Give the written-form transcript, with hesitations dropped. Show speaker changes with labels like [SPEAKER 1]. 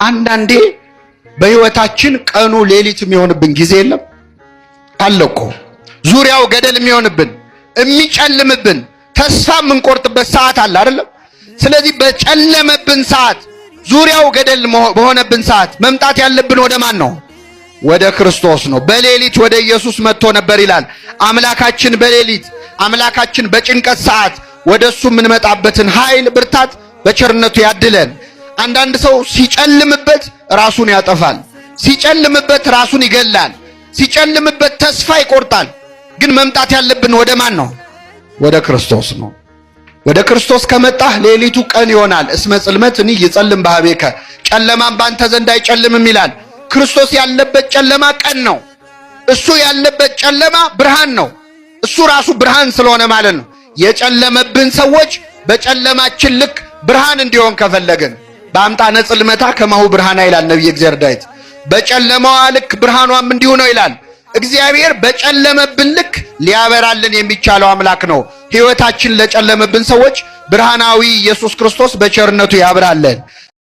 [SPEAKER 1] አንዳንዴ በሕይወታችን ቀኑ ሌሊት የሚሆንብን ጊዜ የለም አለ እኮ። ዙሪያው ገደል የሚሆንብን፣ የሚጨልምብን፣ ተስፋ የምንቆርጥበት ሰዓት አለ አይደለም? ስለዚህ በጨለመብን ሰዓት፣ ዙሪያው ገደል በሆነብን ሰዓት መምጣት ያለብን ወደ ማን ነው? ወደ ክርስቶስ ነው። በሌሊት ወደ ኢየሱስ መጥቶ ነበር ይላል። አምላካችን በሌሊት፣ አምላካችን በጭንቀት ሰዓት ወደ እሱ የምንመጣበትን ኃይል ብርታት በቸርነቱ ያድለን። አንዳንድ ሰው ሲጨልምበት ራሱን ያጠፋል። ሲጨልምበት ራሱን ይገላል። ሲጨልምበት ተስፋ ይቆርጣል። ግን መምጣት ያለብን ወደ ማን ነው? ወደ ክርስቶስ ነው። ወደ ክርስቶስ ከመጣህ ሌሊቱ ቀን ይሆናል። እስመ ጽልመት እኒ ይጸልም በኀቤከ፣ ጨለማም ባንተ ዘንድ አይጨልምም ይላል። ክርስቶስ ያለበት ጨለማ ቀን ነው። እሱ ያለበት ጨለማ ብርሃን ነው። እሱ ራሱ ብርሃን ስለሆነ ማለት ነው። የጨለመብን ሰዎች በጨለማችን ልክ ብርሃን እንዲሆን ከፈለግን በአምጣነ ጽልመታ ከማሁ ብርሃና ይላል ነቢየ እግዚአብሔር ዳዊት። በጨለማዋ ልክ ብርሃኗም እንዲሁ ነው ይላል። እግዚአብሔር በጨለመብን ልክ ሊያበራልን የሚቻለው አምላክ ነው። ሕይወታችን ለጨለመብን ሰዎች ብርሃናዊ ኢየሱስ ክርስቶስ በቸርነቱ ያብራልን።